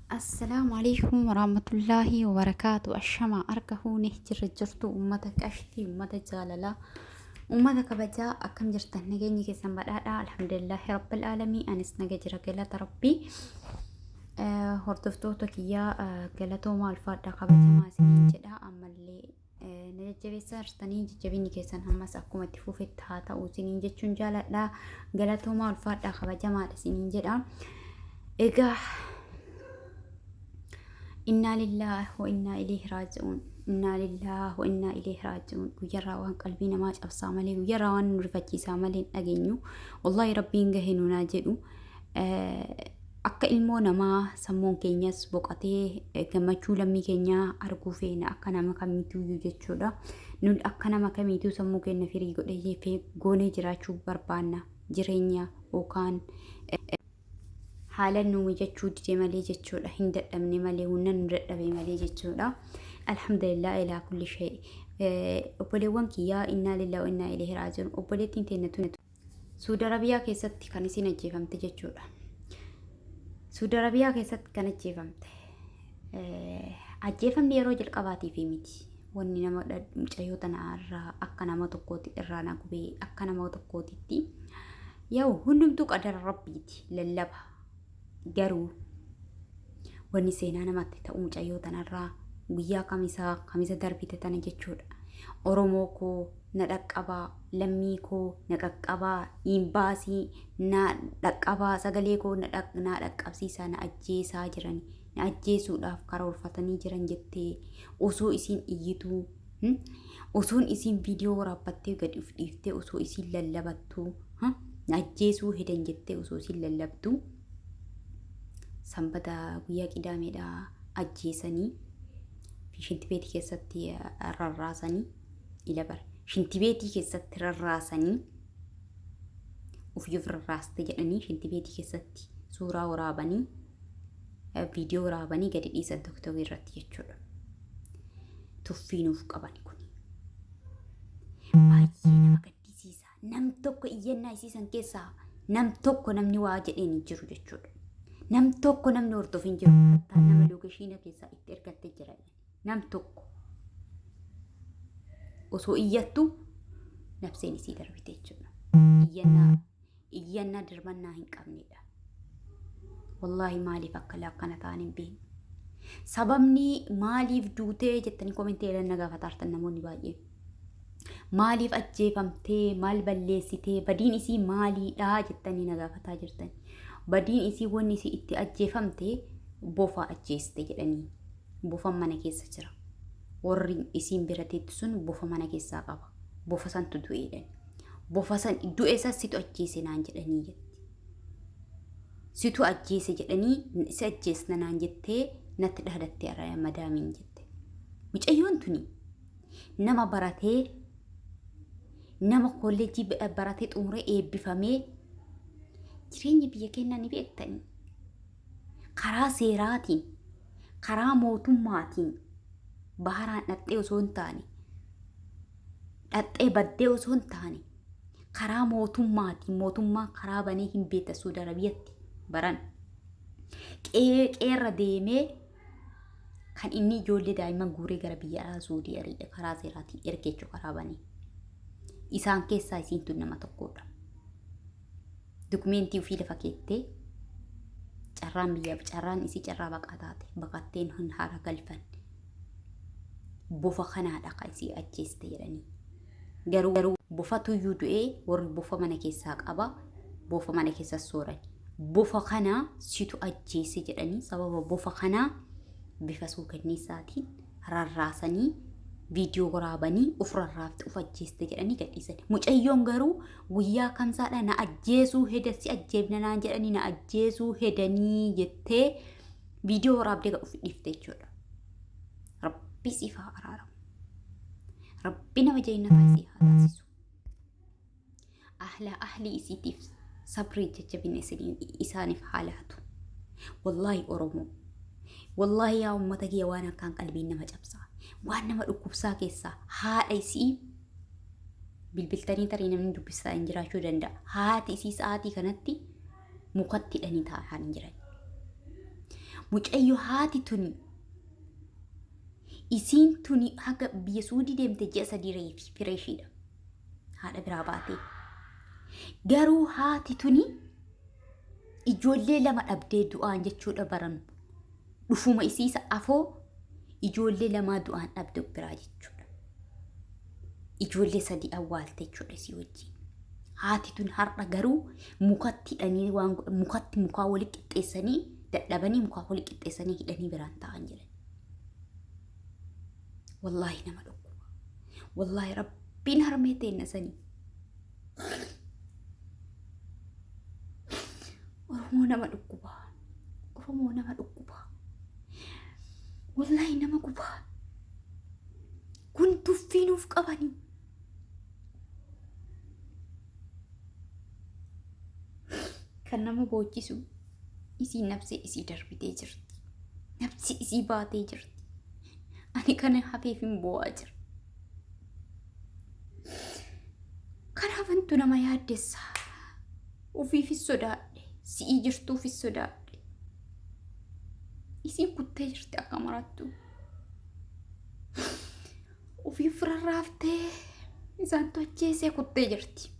Assalaamu alaikum warahmatullaahi wabarakaatu. Ashama harka fuune jirra jirtu ummata qashtii, ummata jaalalaa, ummata kabajaa akkam jirtan nageenyi keessan badhaadhaa alhamdulillaahi rabbil aalamii anis naga jira galata rabbii. Hordoftoota kiyyaa galatoomaa ulfaadhaa kabajamaa isiniin jedha ammallee na jajjabeessaa jirtanii jajjabinni keessan ammas akkuma itti fufetti haa ta'u isiniin jechuun jaaladha. Galatoomaa ulfaadhaa kabajamaadha isiniin jedha. Egaa innaa lillaahi wa innaa ilayhi raaji'uun. Innaa lillaahi wa innaa ilayhi raaji'uun. Guyyarraa waan qalbii namaa cabsaa malee guyyarraa waan nu rifachiisaa malee hin dhageenyu. Wallaahi rabbiin gahe nunaa jedhu. Akka ilmoo namaa sammuun keenyas boqatee gammachuu lammii keenyaa arguu feena akka nama kamiituyyuu jechuudha. Nun akka nama kamiituu sammuu keenya firii godhee goonee jiraachuu barbaanna jireenya yookaan haala nu mijachuu dide malee jechuudha. Hin dadhabne malee humna nu dadhabe malee jechuudha. Alhamdulillah ilaa kulli shay. Obboleewwan kiyyaa innaa lillahi wa innaa ilayhi raaji'uun. Obboleettiin teenya tun Suudi Arabiyaa keessatti kan isiin ajjeefamte jechuudha. Suudi Arabiyaa keessatti kan ajjeefamte. Ajjeefamni yeroo jalqabaatiif miti. Wanni nama mucayyoo tana irraa akka nama tokkooti irraa na gubee akka nama tokkootitti. Yaa'u hundumtuu qadara rabbiiti lallaba. Garuu wanni seenaa namatti ta'u mucayyoo tanarraa guyyaa kamisaa kamisa darbite tana jechuudha. Oromoo koo na dhaqqabaa, lammii koo na qaqqabaa, imbaasii na dhaqqabaa, sagalee koo na dhaqqabsiisaa, na ajjeesaa jiran, na ajjeesuudhaaf karoorfatanii jiran jettee osoo isiin iyyituu, osoon isiin viidiyoo waraabbattee gadi of dhiiftee osoo isiin lallabattuu, na ajjeesuu hedan jettee osoo isiin lallabtuu sanbata guyyaa qidaameedha ajjeesanii fi shintibeetii keessatti rarraasanii ila bara shintibeetii keessatti rarraasanii ofii of rarraaste jedhanii shintibeetii keessatti suuraa waraabanii viidiyoo waraabanii gadi dhiisan tiktokii irratti jechuudha. Tuffii nuuf qaban kun baay'ee nama gaddisiisa. Nam tokko iyyannaa isiisan keessaa nam tokko namni waa jedheen hin jiru jechuudha. Nam tokko namni hordofu hin jiru. Hattaa nama lookeshiina keessaa itti ergattee jira. Nam tokko osoo iyyattu nafseen isii darbite jechuudha. Iyyannaa iyyannaa dirmannaa hin qabnedha. Wallaahi maaliif akka akkana ta'an hin beeknu. Sababni maaliif duutee jettanii komentii jedhan na gaafataartan namoonni baay'een. Maaliif ajjeefamtee maal balleessitee badiin isii maaliidha jettanii na gaafataa jirtan. Badiin isii wanni isii itti ajjeefamte bofa ajjeeste jedhanii. Bofan mana keessa jira. Warri isiin bira teettu sun bofa mana keessaa qaba. Bofa santu du'e jedhani. Bofa san du'e san situ ajjeese naan jedhanii jetti. Situ ajjeese jedhanii si ajjeesna naan jettee natti dhaadattee arra madaamiin jette. Mucayyoon tuni nama baratee nama kolleejjii baratee xumuree eebbifamee jireenya biyya keenyaa ni beektanii. Karaa seeraatiin karaa mootummaatiin baharaan dhaxxee osoo hin taane dhaxxee baddee osoo hin taane karaa mootummaatiin mootummaa karaa banee hin beekta Suudi Arabiyaatti baran qe'ee qe'eerra deemee kan inni ijoollee daa'imman guuree gara biyya alaa Suudii ari'e karaa seeraatiin erge jechuudha karaa banee. Isaan keessaa isiin tun nama tokkodha. Dukumeentii ofii lafa keettee carraan biyyaaf carraan isii carraa baqaa taate baqatteen hin hara galfanne. Bofa kanaadha kan isii ajjeeste jedhanii. Garuu bofatuyyuu du'ee warri bofa mana keessaa qaba bofa mana keessa sooran. Bofa kanaa situ ajjeese jedhanii sababa bofa kanaa bifa suukanneessaatiin rarraasanii viidiyoo waraabanii of rarraafte of ajjeeste jedhanii gadhiisan. Mucayyoon garuu guyyaa kamsaadha na ajjeesuu heda si ajjeefna naan jedhanii na ajjeesuu hedanii jettee viidiyoo waraabdee of dhiifte jechuudha. Rabbi siif haa araaramu. Rabbi nama jaynataa isii haa taasisu. Ahla ahlii isiitiif sabrii jajjabina isaaniif haa laatu. Wallaahi Oromoo. Wallaahi yaa uummata kiyya waan akkaan qalbiin nama cabsaa. Waan nama dhukkubsaa keessaa haadha isii bilbiltanii tarii namni dubbisaa hin jiraachuu danda'a. Haati isii sa'aatii kanatti mukatti hidhanii taa'aa hin jiran. Mucayyoo haati tuni isiin tuni haga biyya Suudii deemte ji'a 3 reefi fireeshiidha. Haadha biraa baatee. Garuu haati tuni ijoollee 2 dhabdee du'aan jechuudha baranu. Dhufuma isiisa afoo ijoollee lamaa du'aan dhabde of biraa jechuudha. Ijoollee 3 awwaalte jechuudha isii wajjin. Haati tun har'a garuu mukatti hidhanii waan godhan mukatti mukaa wali qixxeessanii dadhabanii mukaa wali qixxeessanii hidhanii biraan taa'an jedhan. Wallaahi nama dhukkuba. Wallaahi rabbiin harmee teenna sanii. Oromoo nama dhukkuba. Oromoo nama dhukkuba. Wallaahi nama guba. Kun tuffii nuuf qabanii. Kan nama boochisu isii nafsee isii darbitee jirti. Nafsi isii baatee jirti. Ani kana hafeef hin boo'aa jira. Kan hafantu nama yaaddessa. Ofiifis sodaadhe. Si'ii jirtuufis sodaadhe. Isiin kuttee jirti akka marattu. Ofiif rarraaftee isaan tocheessee kuttee jirti.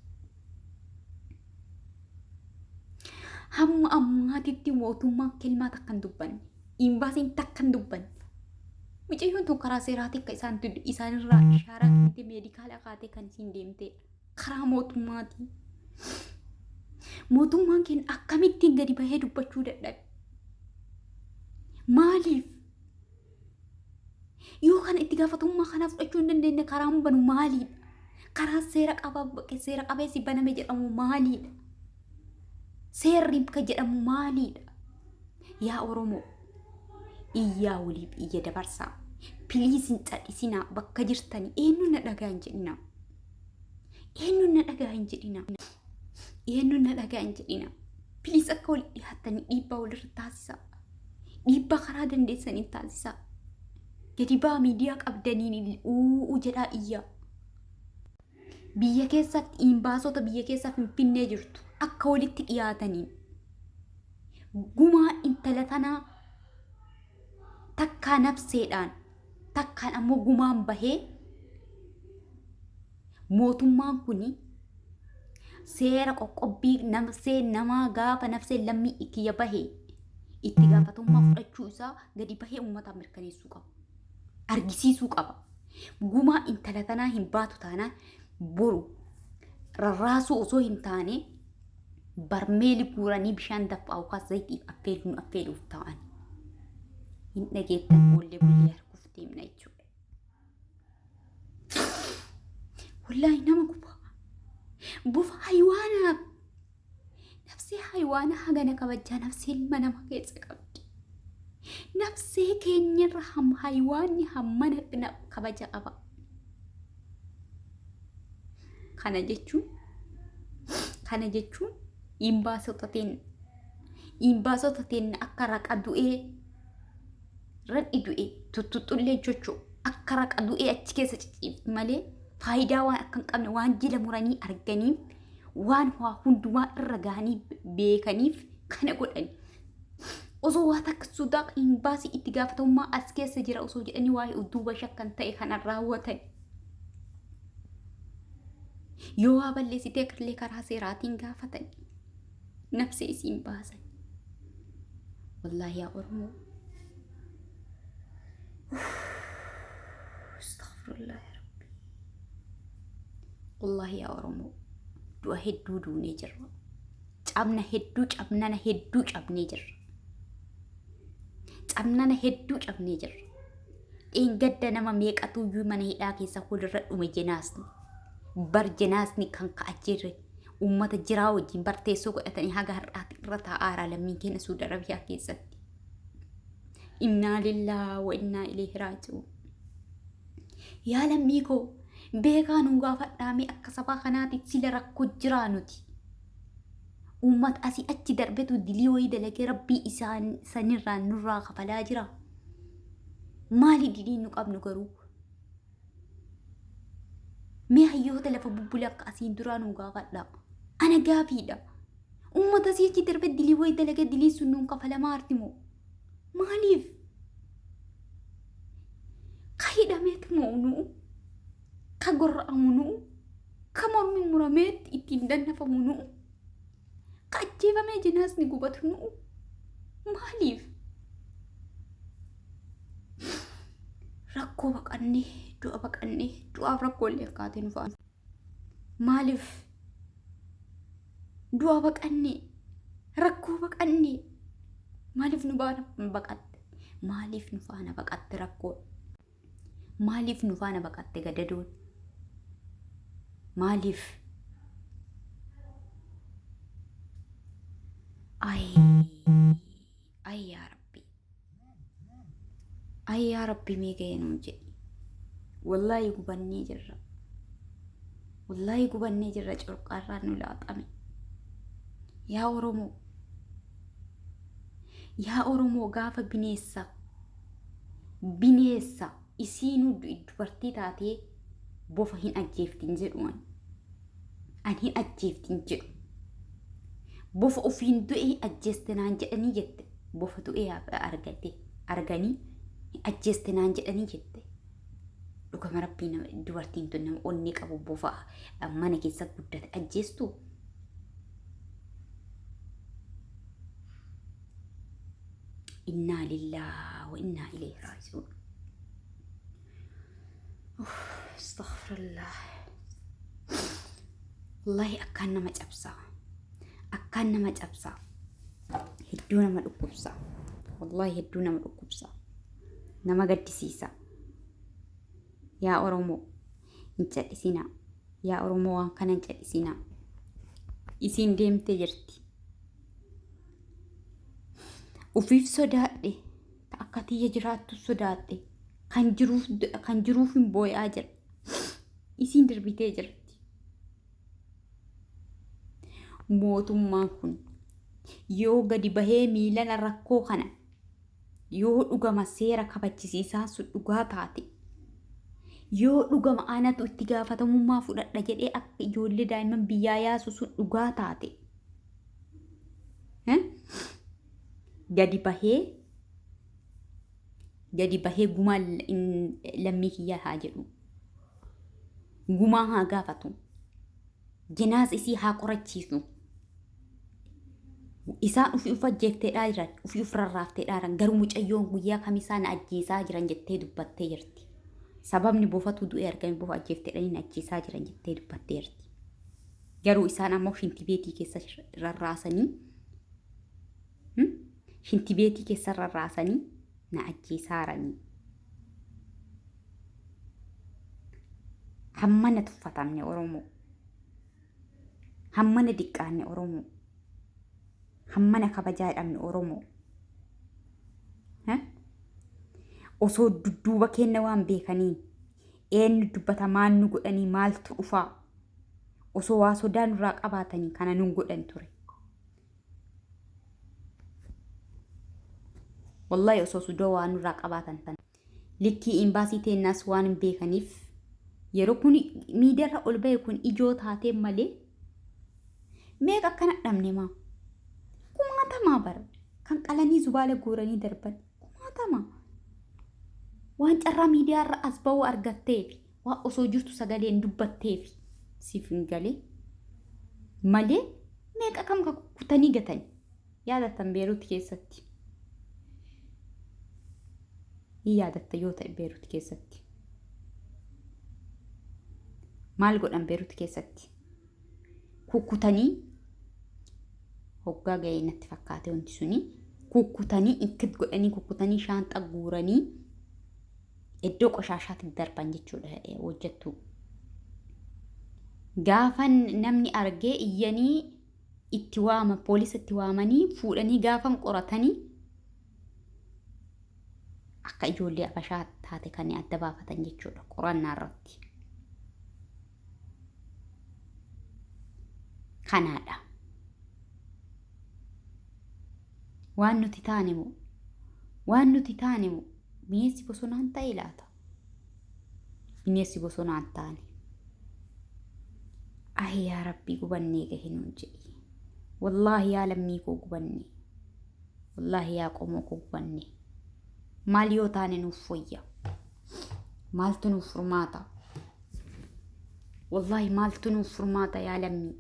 Hamma ammaatitti mootummaan kelmaa takka hin dubbanne. Imbaasiin takka hin dubbanne. Mucayyoon tun karaa seeraatiin kan isaan isaanirraa ishaaraa kennite meedikaala kaatee kan isiin deemtedha. Karaa mootummaatiin. Mootummaan keenya akkamittiin gadi bahee dubbachuu dadhabe? Maaliif? Yoo kana itti gaafatamummaa kanaa fudhachuu hin dandeenye karaan banu maaliidha? Karaa seera qaba seera qabeessi baname jedhamu maaliidha? Seerri ka jedhamu maaliidha? Yaa Oromoo iyyaa waliif iyya dabarsaa. Piliis hin cadhisinaa bakka jirtani eenyu na dhagaa hin jedhinaa. Eenyu na dhagaa hin jedhinaa. Eenyu na dhagaa hin jedhinaa. Piliis akka wal dhiyaattanii dhiibbaa walirra taasisaa. Dhiibbaa karaa dandeessaniin taasisaa. Gadi baa miidiyaa qabdaniin uuu jedhaa iyyaa. Biyya keessatti imbaasota biyya keessa Finfinnee jirtu akka walitti dhiyaataniin gumaa intala tanaa takkaa nafseedhaan takkaan ammoo gumaan bahee mootummaan kun seera qoqqobbii nafsee namaa gaafa nafsee lammii kiyya bahee itti gaafatamummaa fudhachuu isaa gadi bahee uummataa mirkaneessuu qaba. Argisiisuu qaba. Gumaa intala tanaa hin baatu taanaan boru rarraasuu osoo hin taane barmeeli guuranii bishaan danfaa yookaan zayitiif affeeluun affeeluuf ta'an. Hin dhageettan oollee bullee arguuf deemna jechuudha. Wallaahi nama guba. Bofa haywaanaaf nafsee haywaana hagana kabajaa nafsee ilma nama keessa qabdi. Nafsee keenyarra haywaanni hammana kabaja qaba. Kana jechuun kana jechuun imbaasota teenna imbaasota teenna akka raqa du'ee radhi du'e tuttuxxullee chocho'u akka raqa du'ee achi keessa ciciifti malee faayidaa waan akka hin qabne waan jila muranii arganiif waan waa hundumaa irra gahanii beekaniif kana godhani. Osoo waa takka sodaa imbaasii itti gaafatamummaa as keessa jira osoo jedhanii waa'ee duuba shakkan ta'e kana raawwatan. Yoo waa balleessitee illee karaa seeraatiin gaafatan. Nafsee isiin baasan. Wallaahi yaa Oromoo. Astaghfirullah yaa Rabbi. Wallaahi yaa Oromoo. Du'a hedduu duunee jirra. Cabna hedduu cabnana hedduu cabnee jirra. Cabnana hedduu cabnee jirra. Dheengadda nama meeqatuyyuu mana hidhaa keessa walirra dhume jenaasni. Bar jenaasni kan ka'aa jirre uummata jiraa wajjin bar teessoo godhatanii haga har'aatti irra taa'aaraa lammiin keenya Suudi Arabiyaa keessatti. Innaa lillaa wa innaa ilayhi raaji'uun. Yaa lammii koo beekaa nu gaafadhaa mee akka sabaa kanaatti sila rakkoo jiraa nuti. Uummata asii achi darbetu dilii wayii dalagee rabbii isaan sanirraa nurraa kafalaa jira. Maali diliin nu qabnu garuu? Mee hayyoota lafa bubbule akka asiin duraa nu gaafadhaa. Ana gaafiidha. Uummata asii achi darbe dilii wayii dalagee dilii sun nuun kafalamaa arti moo? Maaliif? Ka hidhameetu mo'u nu'u, ka gorra'amu nu'u, ka mormi murameetti ittiin dannafamu nu'u, ka ajjeefamee jinaasni gubatu nu'u. Maaliif? Rakkoo baqannee, du'a baqannee, du'aaf rakkoo illee akkaatee nu fa'a. Maaliif? Du'a baqannee, rakkoo baqannee, maaliif nu baana baqatte? Maaliif nu faana baqatte rakkoon? Maaliif nu faana baqatte gadadoon? Maaliif? Ay, ay yaa Rabbi. Ay yaa Rabbi mee ga'ee nuun jedhi. Wallaahi gubannee jirra. Wallaahi gubannee jirra corqaarraan nu laaxame. Yaa Oromoo. Yaa Oromoo gaafa bineessa bineessa isiinuu dubartii taatee bofa hin ajjeeftin jedhu ani. Ani hin ajjeeftin jedhu. Bofa ofiin du'e ajjeeste naan jedhanii jette. Bofa du'e argate arganii ajjeeste naan jedhanii jette. Dhugama rabbii nama dubartiin tun nama onnee qabu bofa mana keessa guddate ajjeestu. Innaa lillaa wa innaa ilayhi raaji'uun. Astaghfirullah. Wallaahi akkaan nama cabsaa. Akkaan nama cabsaa. Hedduu nama dhukkubsa. Wallaahi hedduu nama dhukkubsa. Nama gaddisiisa. Yaa Oromoo hin cal'isinaa. Yaa Oromoo waan kana hin cal'isinaa. Isiin deemtee jirti. Ufiif sodaadhe ta akka tiyya jiraattu sodaadhe kan jiruuf kan jiruuf hin boo'aa jira. Isiin darbitee jirti. Mootummaan kun yoo gadi bahee miilana rakkoo kana yoo dhugama seera kabachisiisaa sun dhugaa taate yoo dhugama anatu itti gaafatamummaa fudhadha jedhee akka ijoollee daa'imman biyyaa yaasu sun dhugaa taate gadi bahee gadi bahee gumaa lammii kiyyaa haa jedhu. Gumaa haa gaafatu. Jinaas isii haa qorachiisu. Isaan ofii of ajjeefteedhaa jiran, ofii of rarraafteedhaa jiran, garuu mucayyoon guyyaa kamisaa na ajjeesaa jiran jettee dubbattee jirti. Sababni bofatu du'ee argame bofa ajjeefteedhanii na ajjeesaa jiran jettee dubbattee jirti. Garuu isaan ammoo shintibeetii keessa rarraasanii shintibeetii keessa rarraasanii na ajjeesaaranii. Hammana tuffatamne Oromoo. Hammana diqqaanne Oromoo. Hammana kabajaa dhabne Oromoo. Osoo dudduuba keenna waan beekaniin eenyu dubbata maal nu godhanii maaltu dhufaa osoo waa sodaa nurraa qabaatanii kana nun godhan ture. Wallahi osoo sodaa waa nurraa qabaatan tan. Likkii imbaasii teennaas waan hin beekaniif yeroo kun miidiyaarra ol ba'e kun ijoo taatee malee meeqa akkana dhabne maa kumaatamaa bara kan qalanii zubaala guuranii darban kumaatamaa waan carraa miidiyaarra as ba'uu argatteefi waan osoo jirtu sagaleen dubbatteefi siif hin galee malee meeqa kam ka kukkutanii gatani yaadattan Beeruut keessatti. Hin yaadatta yoo ta'e Beerut keessatti. Maal godhan Beerut keessatti? Kukkutanii hoggaa ga'ee natti fakkaate wanti suni kukkutanii ikkit godhanii kukkutanii shaanxa guuranii iddoo qoshaashaatti darban jechuudha hojjettu. Gaafan namni argee iyyanii itti waama poolisa itti waamanii fuudhanii gaafan qoratanii akka ijoollee abashaa taate kan adda baafatan jechuudha qorannaa irratti. Kanaadha. Waan nuti taane moo? Waan nuti taane moo? Bineensi bosonaan ta'e laata? Bineensi bosonaan taane. Ahi yaa Rabbii gubannee gahe nuun jedhi. Wallaahi yaa lammii koo gubannee. Wallaahi yaa qomoo koo gubannee. Maal yoo taane nuuf fooyya? Maaltu nuuf furmaata? Wallaahi maaltu nuuf furmaata yaa lammii?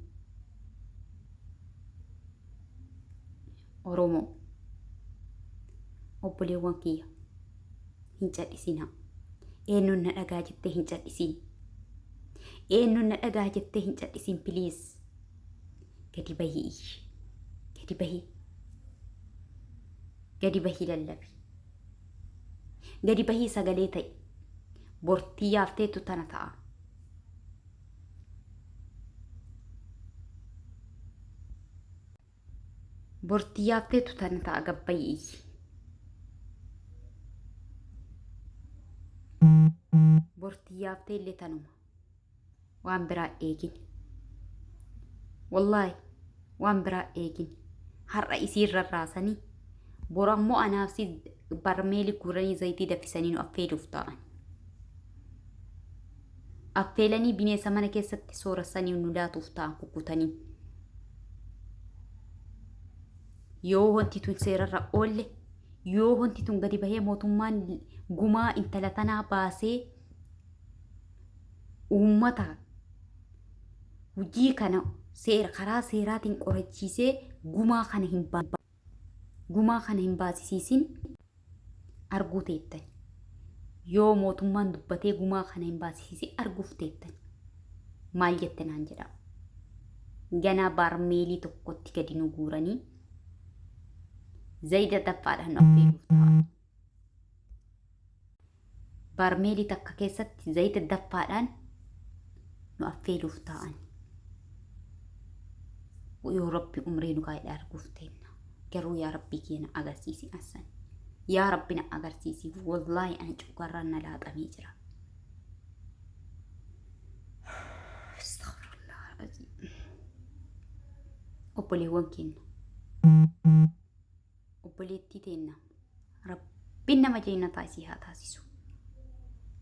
Oromoo obboleewwan kiyya hin cadhisinaa. Eenyuun na dhagaa jettee hin cadhisiin. Eenyuun na dhagaa jettee hin cadhisiin piliis. Gadi bahii iyyi. Gadi bahii. Gadi bahii lallabi. Gadi bahii sagalee ta'i. Bortii yaafteetu tana ta'a. Bortii yaafteetu tana ta'a gabbayii iyyi. Bortii yaaftee illee tanuma. Waan biraa eegin. Wallaahi waan biraa eegin. Har'a isiin rarraasanii bor ammoo anaaf si barmeeli guuranii zayitii daffisanii nu affeeluuf ta'an. Affeelanii bineensa mana keessatti soorasanii nu laatuuf ta'an kukkutanii. Yoo wanti tun seerarra oolle yoo wanti tun gadi bahee mootummaan gumaa intala tanaa baasee uummata hojii kana seera karaa seeraatiin qorachiisee gumaa kana hin gumaa kana hin baasisiisin arguu teettan. Yoo mootummaan dubbatee gumaa kana hin baasisiisin arguuf teettan. Maal jette naan jedha. Ganaa baarmeelii tokkotti gadi nu guuranii zayita daffaadhaan nu affeeluuf ta'an. Baarmeelii takka keessatti zayita daffaadhaan nu affeeluuf taa'an. Yoo Rabbi umrii nu kaa'e arguuf teenna. Garuu yaa Rabbii kiyya na agarsiisi assan. Yaa Rabbi na agarsiisi. Wallaahi ani cuggarraan na laaxamee jira. Astaghfirullah al-aziim. Obboleewwan keenya. Obboleettii teenna Rabbiin nama jeennataa isii haa taasisu.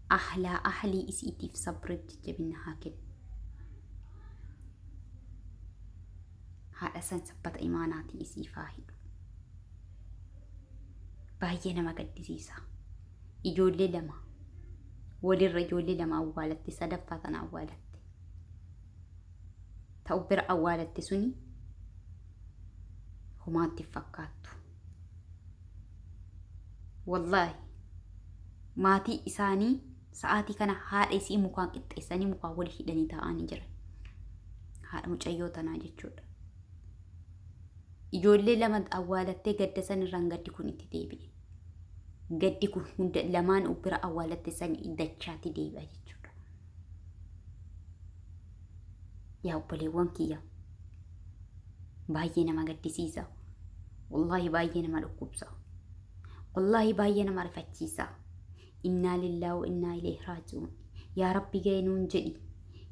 Ahlaa ahlii isiitiif sabriif jajjabinna haa kennu. Haadha san sabbata imaanaatiin isiif haa hidhu. Baay'ee nama gaddisiisa. Ijoollee lama walirra ijoollee lama awwaalatte sadaffaa tana awwaalatte. Ta'u bira awwaalatte suni homaatti hin fakkaattu. Wallaahi maatii isaanii sa'aatii kana haadha isii mukaan qixxeessanii mukaan wal hidhanii taa'anii jiran. Haadha mucayyoo tanaa jechuudha. Ijoollee lama awwaalattee gadda san irraan gaddi kun itti deebi'e. Gaddi kun hunda lamaan bira awwaalatte san dachaatti deebi'a jechuudha. Yaa obboleewwan kiyya baay'ee nama gaddisiisa. Wallaahi baay'ee nama dhukkubsa. Wallaahi baay'ee nama rifachiisa. Innaa lillaahi wa innaa ilayhi raaji'uun. Yaa Rabbi ga'e nuun jedhi.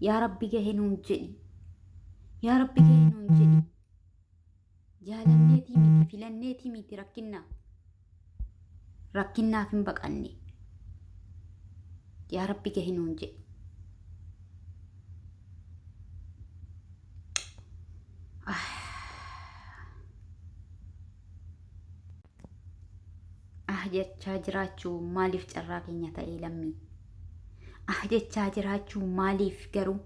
Yaa Rabbi ga'e nuun jedhi. Yaa Rabbi ga'e nuun jedhi. Jaalanneetii miti filanneetii miti rakkinna. Rakkinnaaf hin baqanne. Yaa Rabbi gahi nuun jedhi. Ah jechaa jiraachuu maaliif carraa keenya ta'ee lammii? Ah jechaa jiraachuu maaliif garuu?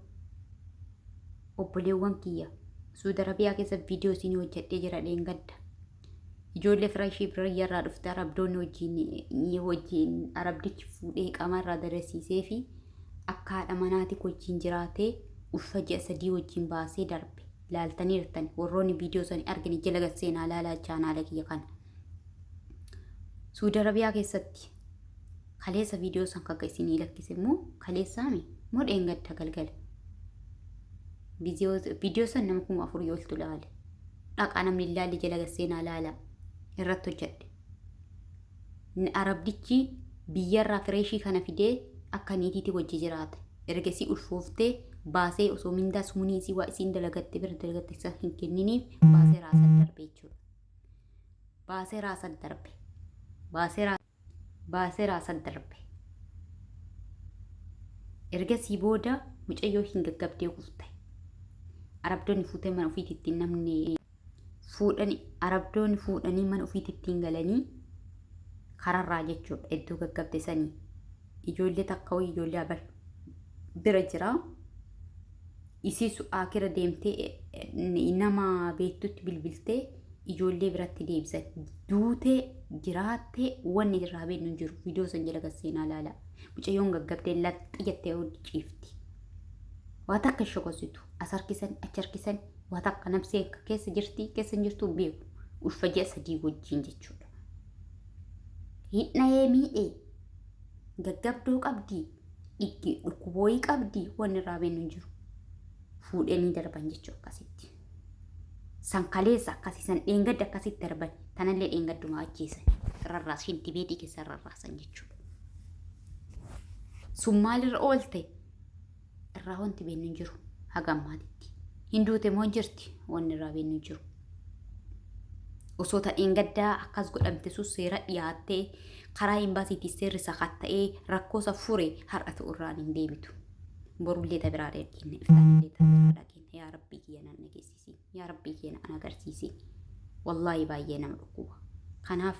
Obboleewwan kiyya Suudi Arabiyaa keessa viidiyoo isinii hojjedhee jira dheengadda. Ijoollee fira ishii biyyarraa dhufte arabdoonni wajjin wajjin arabdichi fuudhee qaama irraa darasiisee fi akka haadha manaati wajjin jiraatee ulfa ji'a 3 wajjin baasee darbe. Laaltaniirtan warroonni viidiyoo sani argine jala gad seenaa laalaa chaanaala kiyya kana. Suudi Arabiyaa keessatti kaleessa viidiyoo san kakka isinii lakkise immoo kaleessaami moo dheengadda galgala. Viidiyoo san nama 4000 oltu laale. Dhaqaa namni hin laalle jala gad seenaa laalaa irratti hojjedhe. Arabdichi biyyarraa fireeshii kana fidee akka niitiitti wajji jiraate. Ergasii ulfooftee baasee osoo mindaa sumunii isii waa isiin dalagatte bira dalagatte isa hin kenniniif baasee raasan darbe jechuudha. Baasee raasan darbe. Baasee raasan darbe. Ergasii booda mucayyoo hin gaggabdee kufte. Arabdoonni fuutee mana ofiitti namni fuudhani arabdoonni fuudhanii mana ofiitti ittiin galanii Kararraa jechuudha iddoo gaggabde sanii. Ijoollee takka wayii ijoollee abar bira jira. Isii akira deemtee nama beektutti bilbiltee ijoollee biratti deebisan. Duutee jiraattee wanni irraa beeknu hin jiru. Viidiyoo san jala gad seenaa laala. Mucayyoon gaggabdee laxxi jettee ciifti. Waa takka hin shokositu. As harkisan achi harkisan waa takka nabsee keessa jirti keessa hin jirtu beeku. Ulfa ji'a 3 wajjin jechuudha. Hin dhahee miidhee gaggabdoo qabdi dhiggi dhukkubooyii qabdi wanni irraa beeknu hin jiru. Fuudhanii darban jechuudha akkasitti. San kaleessa akkasii san dheengadda akkasitti darban tanallee dheengadduma ajjeesan rarraas shinti beetii keessa rarraasan jechuudha. Sun maalirra oolte irraa wanti beeknu hin jiru haga ammaatitti. Hin duute moo jirti wanni irraa beeknu hin jiru. Osoo ta dheengaddaa akkas godhamte sun seera dhiyaattee karaa imbaasiitii seerri sakatta'ee rakkoosa fure har'a ta'u irraan hin deebitu. Borullee ta biraa dhageenya iftaanillee ta biraa dhageenya yaa rabbii kiyya nan dhageessisi yaa rabbii kiyya nan agarsiisi. Wallaahi baay'ee nama dhukkuba. Kanaaf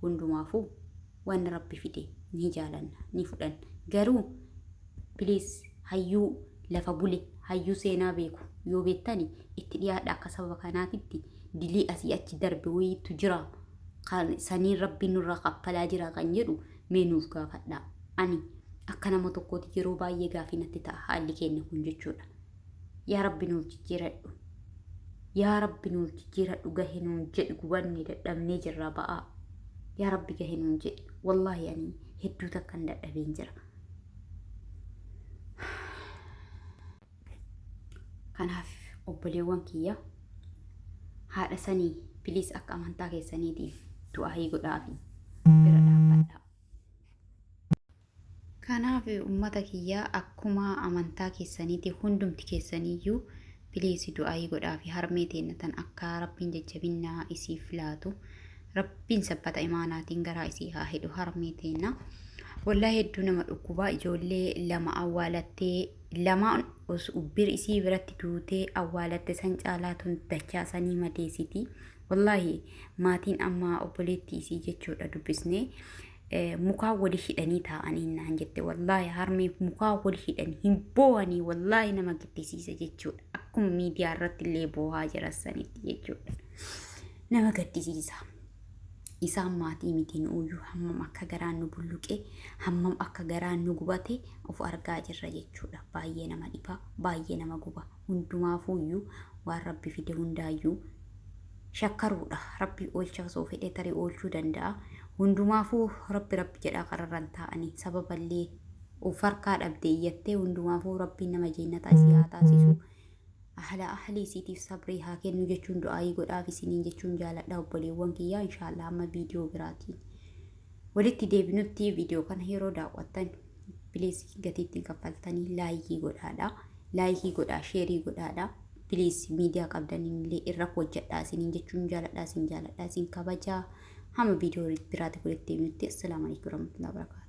hundumaafuu waan rabbi fide ni jaalanna ni fudhanna garuu please hayyuu lafa bule hayyuu seenaa beeku yoo beektani itti dhiyaadha akka sababa kanaatitti dilii asii achi darbe wayiitu jira kan saniin rabbiin nurraa kaffalaa jira kan jedhu mee nuuf gaafadha ani akka nama tokkooti yeroo baay'ee gaafii natti ta'a haalli keenya kun jechuudha yaa rabbi nuuf jijjiiradhu yaa rabbi nuuf jijjiiradhu gahe nuun jedhi gubanne dadhabnee jirra ba'aa yaa rabbi gahe nuun jedhi wallaahi ani hedduu takkan dadhabeen jira. Kanaaf obboleewwan kiyya haadha sanii piliis akka amantaa keessaniitiin du'aayii godhaafi bira dhaabbadhaa. Kanaaf ummata kiyya akkuma amantaa keessaniitii hundumti keessaniiyyuu piliis du'aayii godhaafi harmee teenna tan akka rabbiin jajjabinnaa isiif laatu rabbiin sabbata imaanaatiin garaa isii haa hidhu harmee teenna. Wallaahi hedduu nama dhukkuba ijoollee lama awwaalattee lama bir isii biratti duutee awwaalatte san caalaa tun dachaa sanii madeessiti. Wallaahi maatiin amma obboleettii isii jechuudha dubbisnee mukaa wali hidhanii taa'anii naan jette wallaahi harmee mukaa wali hidhanii hin boo'anii wallaahi nama giddisiisa jechuudha. Akkuma miidiyaa irratti illee boo'aa jiran sanitti jechuudha. Nama gaddisiisa. Isaan maatii miti nuuyyuu hammam akka garaan nu bulluqe hammam akka garaan nu gubate of argaa jirra jechuudha. Baay'ee nama dhiba, baay'ee nama guba. Hundumaafuuyyuu waan rabbi fide hundaayyuu shakkaruudha. Rabbi oolcha osoo fedhe tarii oolchuu danda'a. Hundumaafuu rabbi rabbi jedhaa kararran taa'anii sababallee of harkaa dhabde iyyattee hundumaafuu rabbiin nama jeennataa isii haa taasisu. Ahla ahlii isiitiif sabrii haa kennu jechuun du'aayii godhaaf isiniin jechuun jaaladha obboleewwan kiyyaa inshaallah amma viidiyoo biraatiin walitti deebinutti viidiyoo kana yeroo daawwattan piliis gatii ittiin kaffaltanii laayikii godhaadha laayikii godhaa sheerii godhaadha piliis miidiyaa qabdaniin illee irra hojjedhaa isiniin jechuun jaaladha isin jaaladha isin kabajaa hamma viidiyoo biraatti walitti deebinutti assalaamu alaikum warahmatullahi wabarakatuh.